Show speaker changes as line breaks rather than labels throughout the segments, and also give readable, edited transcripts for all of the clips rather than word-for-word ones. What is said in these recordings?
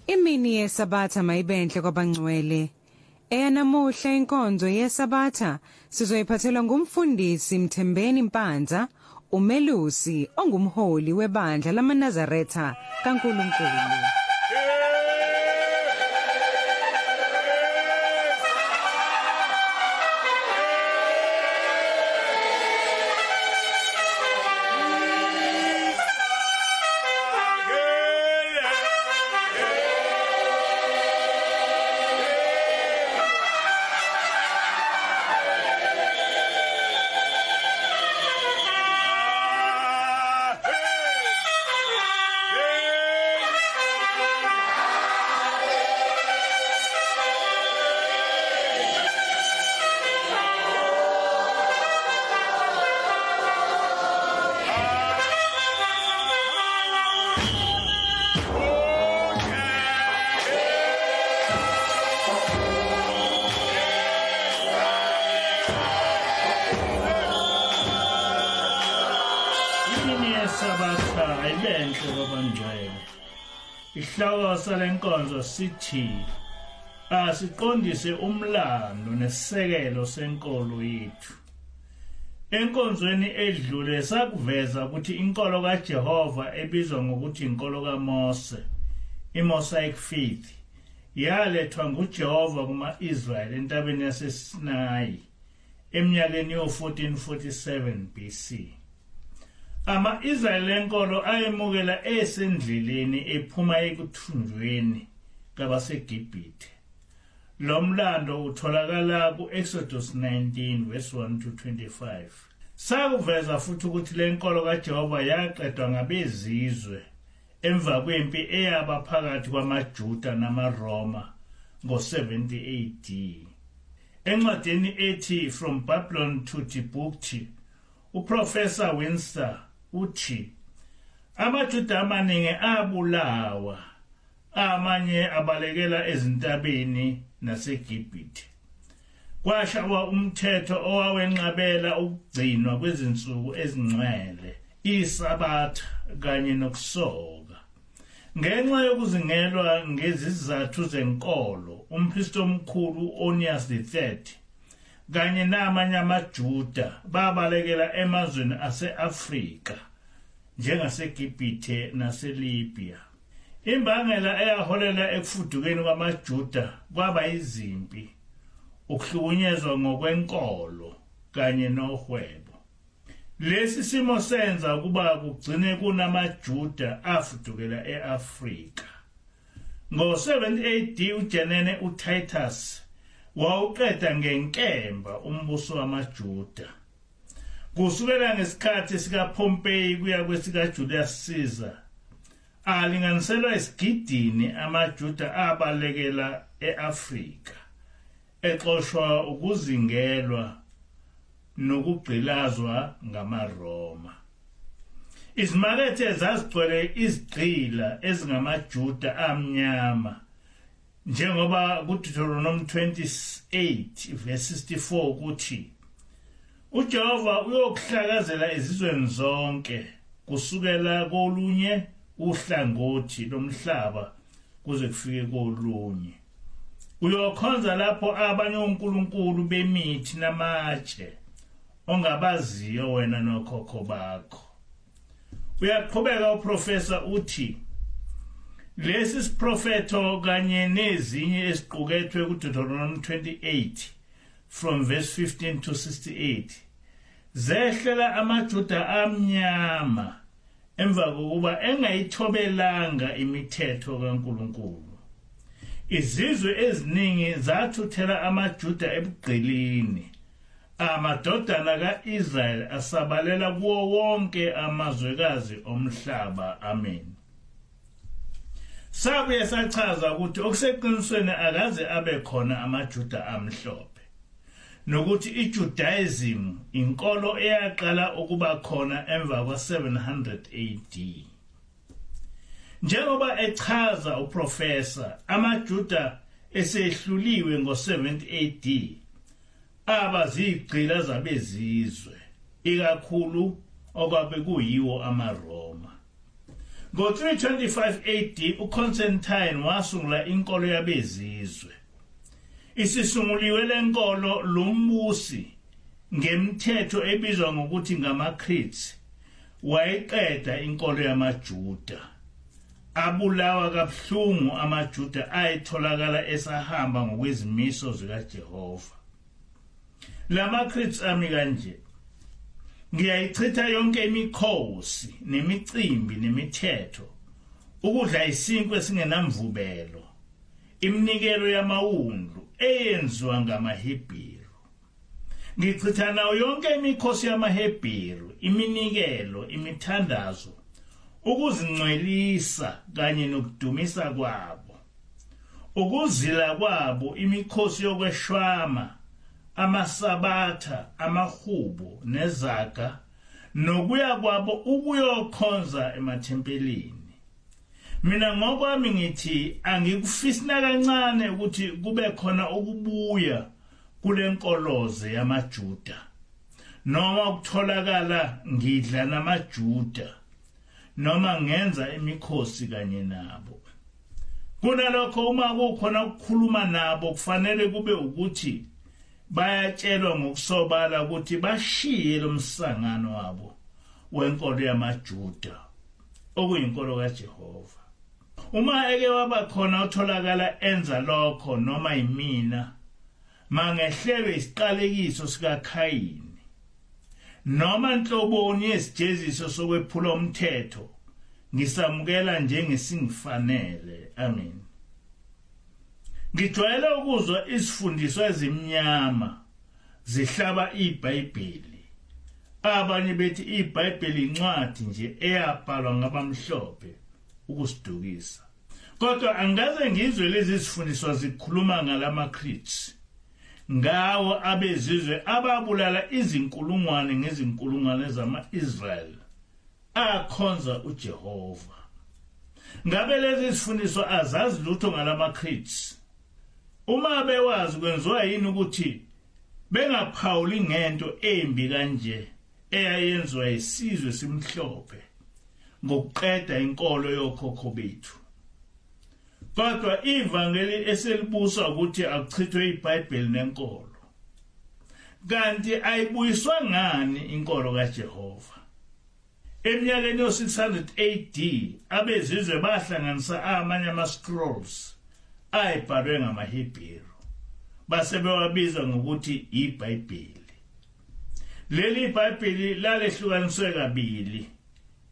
Imini yeSabatha mayibenhle kwabangcwele. Eyanamuhla inkonzo yeSabatha sizoyiphathelwa ngumfundisi Mthembeni Mpanza, umelusi ongumholi webandla lamaNazaretha kaNkulunkulu.
Imini yeSabatha ayibenhle kwabangcwele. Isihloko salenkonzo sithi asiqondise umlando nesisekelo senkolo yethu. Enkonzweni edlule sakuveza ukuthi inkolo kaJehova ebizwa ngokuthi inkolo kaMose, iMosaic Faith, yalethwa nguJehova kuma-Israyeli entabeni yaseSinayi eminyakeni yo-1447 BC. Ama-Israyeli enkolo ayemukela esendleleni ephuma ekuthunjweni kwabaseGibhithe. Lo mlando utholakala ku-Exodus 19 verse 1 to 25. Sakuveza futhi ukuthi le nkolo kaJehova yaqedwa ngabezizwe emva kwempi eyaba phakathi kwamaJuda namaRoma ngo-70 AD. Encwadini ethi From Babylon to Timbuktu, uProfesa Windsor uthi amaJuda amaningi abulawa Amanye abalekela ezintabeni naseGibhithe. Kwashawa umthetho owawenqabela ukugcinwa kwezinsuku ezingcwele, iSabatha kanye nokusoka. Ngenxa yokuzingelwa ngezizathu zenkolo, umpristi omkhulu u-Onias III kanye namanye amaJuda babalekela emazweni ase-Afrika njengaseGibhithe naseLibya. Imbangela eyaholela ekufudukeni kwamaJuda kwaba izimpi, ukuhlukunyezwa ngokwenkolo kanye nohwebo. Lesi simo senza ukuba kugcine kunamaJuda afudukela e-Afrika. Ngo-70 AD uJenene uTitus wawuqeda ngenkemba umbuso wamaJuda. Kusukela ngesikhathi sikaPompey kuya kwesikaJulius Caesar, alinganiselwa esigidini amaJuda abalekela e-Afrika, exoshwa ukuzingelwa nokugqilazwa ngamaRoma. Izimakethe zazigcwele izigqila ezingamaJuda amnyama njengoba kuDeuteronomy 28 verse 64 kuthi uJehova uyokuhlakazela ezizweni zonke kusukela kolunye uhlangothi lomhlaba kuze kufike kolunye. Uyokhonza lapho abanye onkulunkulu bemithi namatshe ongabaziyo wena nokhokho bakho. Uyaqhubeka uprofesa uthi lesi siprofetho kanye nezinye eziqukethwe kuDeuteronomy 28 from verse 15 to 68 zehlela amaJuda amnyama emva kokuba engayithobelanga imithetho kaNkulunkulu. Izizwe eziningi zathuthela amaJuda ebugqilini. Amadodana ka-Israyeli asabalela kuwo wonke amazwekazi omhlaba. Amen. Sabuye sachaza ukuthi okuseqinisweni akaze abe khona amaJuda amhlophe, nokuthi iJudaism inkolo eyaqala ukuba khona emva kwa-700 AD. Njengoba echaza uprofesa, amaJuda esehluliwe ngo-70 AD aba zigqila zabezizwe, ikakhulu okwabe kuyiwo amaRoma. Ngo-325 AD uConstantine wasungula inkolo yabezizwe. Isisunguliwe lenkolo lombusi ngemthetho ebizwa ngokuthi ngamaCretes wayiqeda inkolo yamaJuda. Abulawa kabuhlungu amaJuda ayetholakala esahamba ngokwezimiso zikaJehova. LamaCretes ami kanje: ngiyayichitha yonke imikhosi nemicimbi nemithetho, ukudla isinkwa esingenamvubelo, iminikelo yamawundlu eyenziwa ngamaHebheru. Ngichitha nayo yonke imikhosi yamaHebheru, iminikelo, imithandazo, ukuzingcwelisa kanye nokudumisa kwabo, ukuzila kwabo, imikhosi yokweshwama, amasabatha, amahubo nezaga, nokuya kwabo ukuyokhonza emathempelini. Mina ngokwami ngithi angikufisi nakancane ukuthi kube khona ukubuya kulenkoloze yamaJuda, noma ukutholakala ngidla namaJuda, noma ngenza imikhosi kanye nabo. Kunalokho, uma kukhona ukukhuluma nabo, kufanele kube ukuthi bayatshelwa ngokusobala ukuthi bashiye lo msangano wabo wenkolo yamaJuda, okuyinkolo kaJehova. Uma eke waba khona otholakala enza lokho, noma yimina, mangehlelwe isiqalekiso sikaKhayini noma nhloboni yesijeziso sokwephula umthetho, ngisamukela njengesingifanele. Amen. Ngijwayele ukuzwa izifundiswa ezimnyama zihlaba iBhayibheli. Abanye bethi iBhayibheli incwadi nje eyabhalwa ngabamhlophe ukusidukisa. Kodwa angikaze ngizwe lezi zifundiswa zikhuluma ngalamaCretes, ngawo abezizwe ababulala izinkulungwane ngezinkulungwane zama-Israyeli akhonza uJehova. Ngabe lezi zifundiswa azazi lutho ngalamaCretes? Uma bewazi, kwenziwa yini ukuthi bengaphawuli ngento embi kanje eyayenziwa isizwe simhlophe ngokuqeda inkolo yokhokho bethu? Kodwa ivangeli eselibusa ukuthi akuchithwe iBhayibheli nenkolo. Kanti ayibuyiswa ngani inkolo kaJehova? Eminyakeni yo-600 AD abezizwe bahlanganisa amanye ama-scrolls ayebhalwe ngamaHebheru, base bewabiza ngokuthi iBhayibheli. Leli iBhayibheli lalehlukaniswe kabili,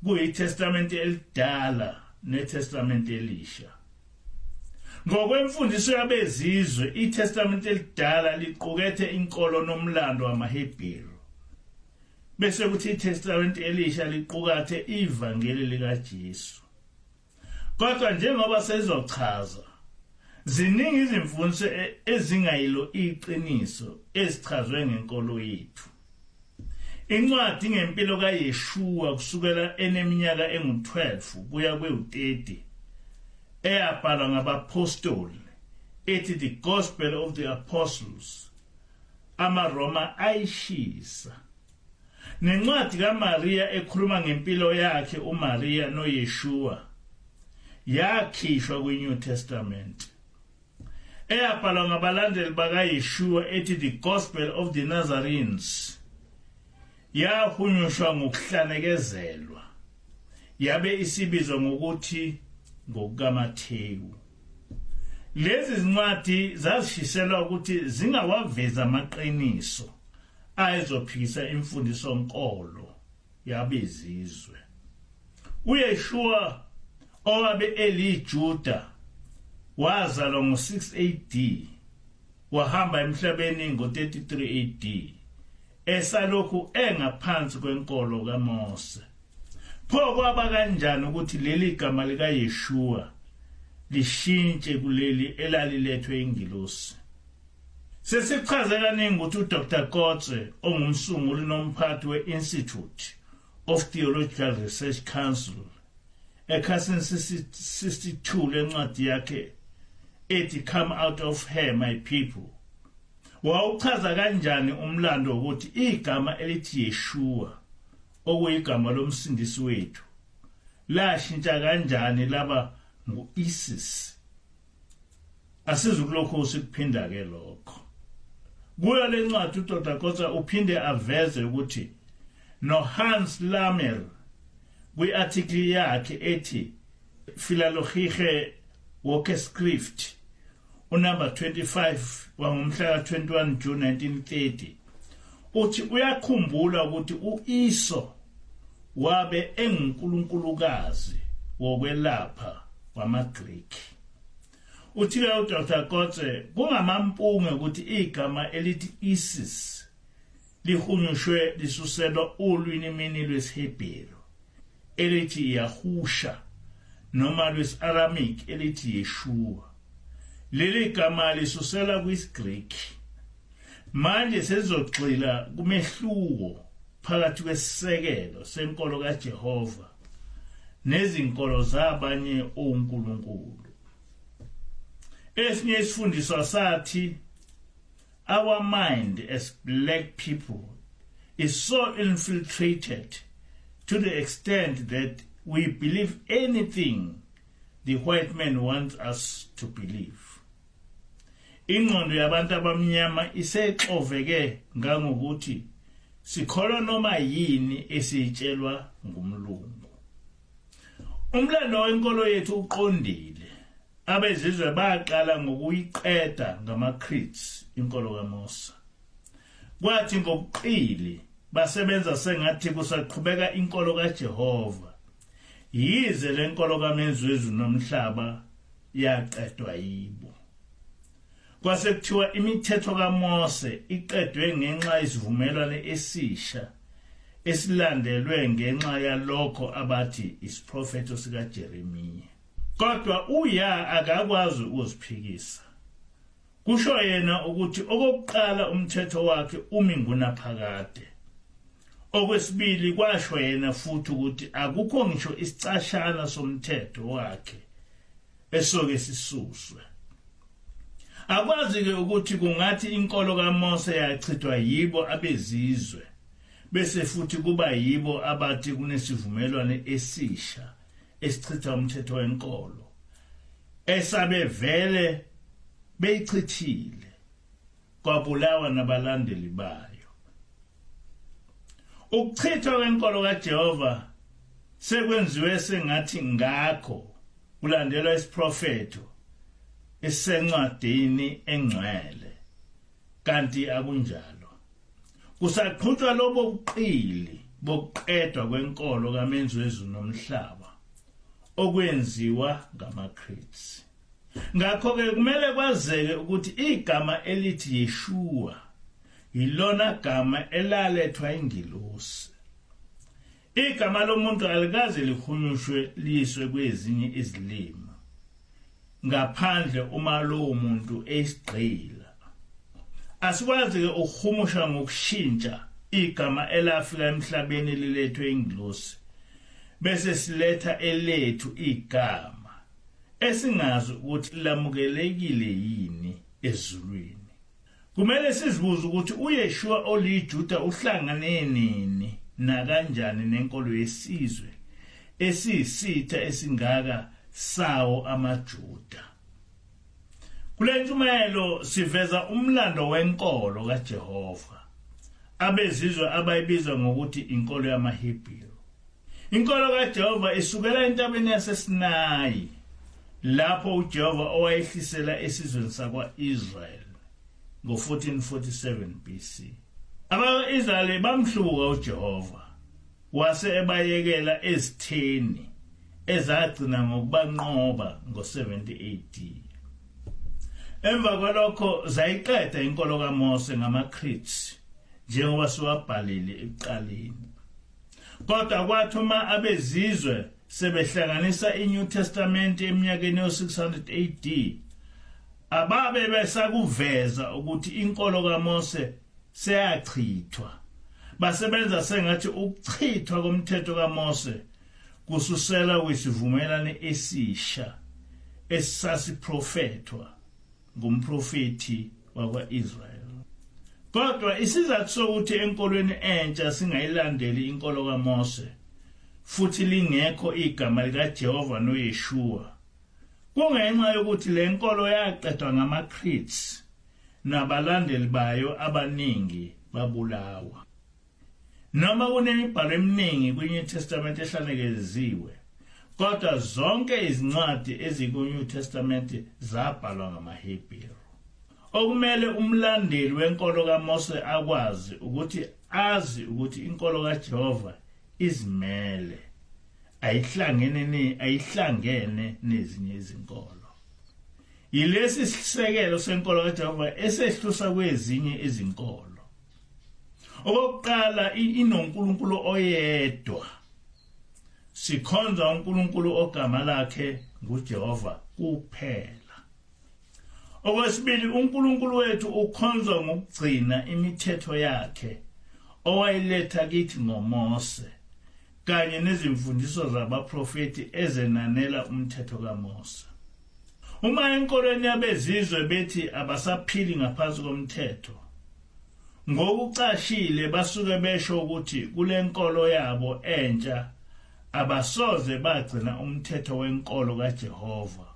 kuyiTestamente elidala neTestamente elisha. Ngokwemfundiso yabezizwe, iTestamente elidala liqukethe inkolo nomlando wamaHebheru, bese kuthi iTestamente elisha liqukathe ivangeli likaJesu. Kodwa njengoba sezochaza, ziningi izimfundiso ezingayilo iqiniso ezichazwe ngenkolo yethu. Incwadi ngempilo kaYeshua kusukela eneminyaka engu-12 kuya kwewu-30, eyabhalwa ngabapostoli, ethi The Gospel of the Apostles, amaRoma ayishisa. Nencwadi kaMaria ekhuluma ngempilo yakhe uMaria noYeshua yakhishwa kwi-New Testament. Eyabhalwa ngabalandeli bakaYeshua ethi The Gospel of the Nazarenes yahunyushwa ngokuhlanekezelwa, yabe isibizwa ngokuthi ngokukaMathewu. Lezi zincwadi zazishiselwa ukuthi zingawaveza amaqiniso ayezophikisa imfundiso nkolo yabezizwe. uYeshua owabe eliJuda wazalwa ngo-6 AD, wahamba emhlabeni ngo-33 AD, esalokhu engaphansi kwenkolo kaMose. Pho kwaba kanjani ukuthi leli gama likaYeshua lishintshe kuleli elalilethwe ingilosi? Sesichaze kaningi ukuthi uDr Kotze, ongumsunguli nomphathi we-Institute of Theological Research Council, ekhasini 62 lencwadi yakhe ethi Come Out of Her My People, wawuchaza kanjani umlando ukuthi igama elithi Yeshua, okuyigama lomsindisi wethu, lashintsha kanjani laba ngu-Isis. Asizukulokhu sikuphinda ke lokho. Kuyo lencwadi uDr Kotze uphinde aveze ukuthi no Hans Lammer kwi-article yakhe ethi Philologische Wochenskriften unumber 25 wangomhla ka-21 June 1930 uthi uyakhumbula ukuthi uIso wabe engunkulunkulukazi wokwelapha wamaGreek. Uthi-ke uDr Kotze kungamampunge ukuthi igama elithi Isis lihunyushwe lisuselwa olwimini lwesiHebheru elithi Yahusha noma lwesi-Aramaic elithi Yeshua. Leli gama lisusela kwisiGreek. Manje sezogxila kumehluko phakathi kwesisekelo senkolo kaJehova nezinkolo zabanye onkulunkulu. Esinye isifundiswa sathi our mind as black people is so infiltrated to the extent that we believe anything the white man wants us to believe. Ingqondo yabantu abamnyama isexoveke ngangokuthi sikholwa noma yini esiyitshelwa ngumlungu. Umlando wenkolo yethu uqondile. Abezizwe baqala ngokuyiqeda ngamaCreeds inkolo kaMose. Kwathi ngobuqili basebenza sengathi kusaqhubeka inkolo kaJehova. Yize lenkolo kaMenzi wezulu nomhlaba yaqedwa yibo. Kwase kuthiwa imithetho kaMose iqedwe ngenxa yesivumelwano esisha esilandelwe ngenxa yalokho abathi isiprofetho sikaJeremiya. Kodwa uya akakwazi ukuziphikisa. Kusho yena ukuthi okokuqala umthetho wakhe umi ngunaphakade. Okwesibili kwasho yena futhi ukuthi akukho ngisho isicashana somthetho wakhe esoke sisuswe. Akwazi ke ukuthi kungathi inkolo kaMose yachithwa yibo abezizwe bese futhi kuba yibo abathi kunesivumelwano esisha esichitha umthetho wenkolo esabe vele beyichithile kwabulawa nabalandeli bayo. Ukuchithwa kwenkolo kaJehova sekwenziwe sengathi ngakho kulandelwa isiprofetho esencwadini engcwele, kanti akunjalo. Kusaqhutshwa lobo buqili bokuqedwa kwenkolo kaMenzi wezulu nomhlaba okwenziwa ngamaCreeds. Ngakho ke kumele kwazeke ukuthi igama elithi Yeshua yilona gama elalethwa ingilosi. Igama lomuntu alikaze lihunyushwe liyiswe kwezinye izilimi ngaphandle uma lowo muntu esigqila. Asikwazi ke ukuhumusha ngokushintsha igama elafika emhlabeni lilethwe ingilosi bese siletha elethu igama esingazi ukuthi lamukelekile yini ezulwini. Kumele sizibuze ukuthi uYeshua oliJuda uhlangane nini nakanjani nenkolo yesizwe esiyisitha esingaka sawo amaJuda. Kule ntshumayelo siveza umlando wenkolo kaJehova abezizwe abayibiza ngokuthi inkolo yamaHebheru. Inkolo kaJehova isukela entabeni yaseSinayi lapho uJehova owayehlisela esizweni sakwa-Israel ngo-1447 BC. Abako-Israyeli bamhlubuka uJehova wase ebayekela ezitheni ezagcina ngokubanqoba ngo-70 AD. Emva kwalokho zayiqeda inkolo kaMose ngamaCreeds njengoba siwabhalile ekuqaleni. Kodwa kwathi uma abezizwe sebehlanganisa iNew Testament eminyakeni yo-600 AD, ababe besakuveza ukuthi inkolo kaMose seyachithwa. Basebenza sengathi ukuchithwa komthetho kaMose kususela kwisivumelwano esisha esasiprofethwa ngumprofethi wakwa-Israel. Kodwa isizathu sokuthi enkolweni entsha singayilandeli inkolo kaMose futhi lingekho igama likaJehova noYeshua, kungenxa yokuthi le nkolo yaqedwa ngamaCretes nabalandeli bayo abaningi babulawa. Noma kunemibhalo eminingi kwiNew Testament ehlanekeziwe, kodwa zonke izincwadi ezikuNew Testament zabhalwa ngamaHebheru. Okumele umlandeli wenkolo kaMose akwazi ukuthi azi ukuthi inkolo kaJehova izimele, ayihlangene nezinye izinkolo. Yilesi sisekelo senkolo kaJehova esehlusa kwezinye izinkolo. Okokuqala, inoNkulunkulu oyedwa. Sikhonza uNkulunkulu ogama lakhe nguJehova kuphela. Okwesibili, uNkulunkulu wethu ukhonzwa ngokugcina imithetho yakhe owayiletha kithi ngoMose kanye nezimfundiso zabaprofeti ezenanela umthetho kaMose. Uma enkolweni yabezizwe bethi abasaphili ngaphansi komthetho, ngokucashile basuke besho ukuthi kule nkolo yabo entsha abasoze bagcina umthetho wenkolo kaJehova,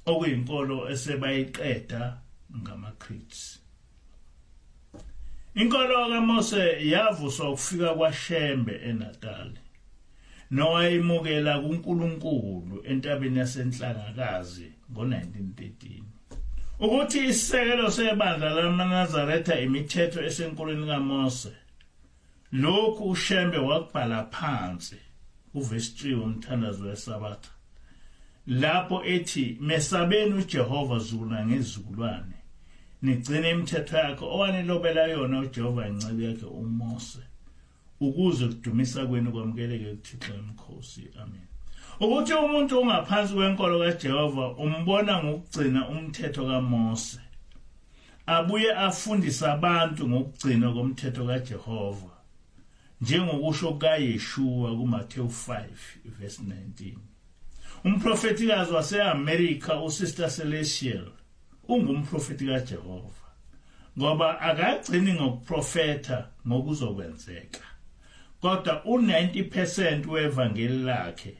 okuyinkolo esebayiqeda ngamaCretes. Inkolo kaMose yavuswa ukufika kwaShembe eNatal, nowayimukela kuNkulunkulu entabeni yaseNhlangakazi ngo-1913. Ukuthi isisekelo sebandla lamaNazaretha imithetho esenkolweni kaMose, lokhu uShembe wakubhala phansi kuvesi 3 womthandazo weSabatha, lapho ethi mesabeni uJehova zukulwane ngezizukulwane, nigcine imithetho yakhe owanilobela yona uJehova inceku yakhe uMose, ukuze kudumisa kwenu kwamukeleke kuThixo emkhosi. Amen. Ukuthi umuntu ongaphansi kwenkolo kaJehova umbona ngokugcina umthetho kaMose, abuye afundise abantu ngokugcinwa komthetho kaJehova, njengokusho kukaYeshua kuMathewu 5 verse 19. Umprofetikazi wase-Amerika uSister Celestial ungumprofeti kaJehova, ngoba akagcini ngokuprofetha ngokuzokwenzeka, kodwa u-90% wevangeli lakhe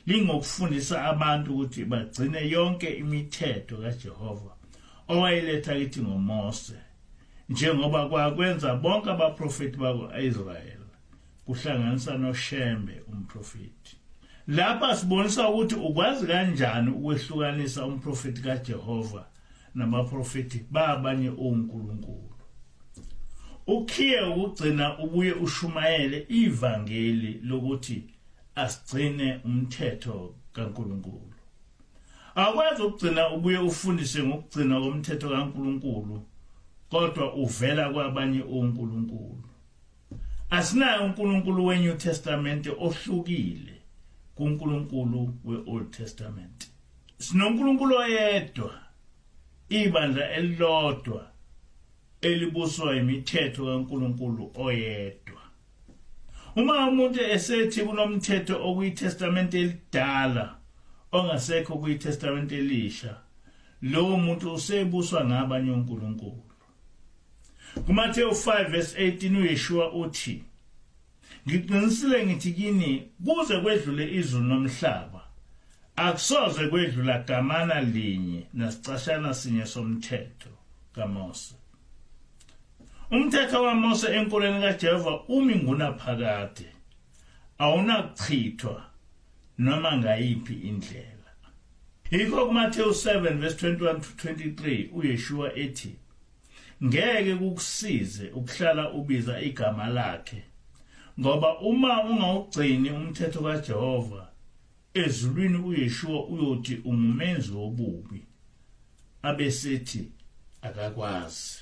lingokufundisa abantu ukuthi bagcine yonke imithetho kaJehova owayiletha kithi ngoMose, njengoba kwakwenza bonke abaprofeti bakwa-Israyeli, kuhlanganisa noShembe umprofeti. Lapha sibonisa ukuthi ukwazi kanjani ukwehlukanisa umprofeti kaJehova nabaprofeti babanye onkulunkulu. Ukhiye ukugcina ubuye ushumayele ivangeli lokuthi asigcine umthetho kaNkulunkulu. Awukwazi ukugcina ubuye ufundise ngokugcina komthetho kaNkulunkulu, kodwa uvela kwabanye onkulunkulu. Asinaye uNkulunkulu weNew Testament ohlukile kuNkulunkulu weOld Testament. SinoNkulunkulu oyedwa, ibandla elilodwa elibuswa imithetho kaNkulunkulu oyedwa. Uma umuntu esethi kunomthetho okuyiTestament elidala ongasekho kuyiTestament elisha, lowo muntu usebuswa ngabanye onkulunkulu. KuMathewu 5 verse 18 uYeshua uthi, ngiqinisile ngithi kini, kuze kwedlule izulu nomhlaba, akusoze kwedlula gamana linye nasicashana sinye somthetho kaMose. Umthetho kaMose enkolweni kaJehova umi ngunaphakade, awunakuchithwa noma ngayiphi indlela. Yikho kuMathewu 7 verse 21 to 23 uYeshua ethi, ngeke kukusize ukuhlala ubiza igama lakhe, ngoba uma ungawugcini umthetho kaJehova ezulwini uYeshua uyothi ungumenzi wobubi, abesethi akakwazi.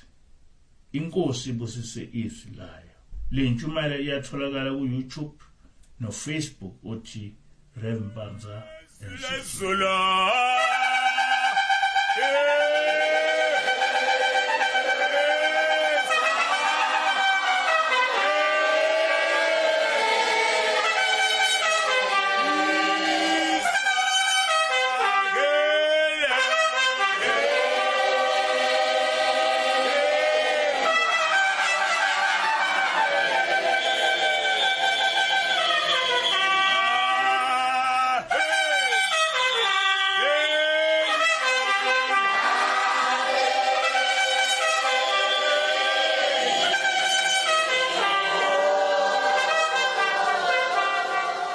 Inkosi ibusise izwi layo. Le ntshumayelo iyatholakala ku-YouTube no-Facebook othi Rev Mpanza.
Zula.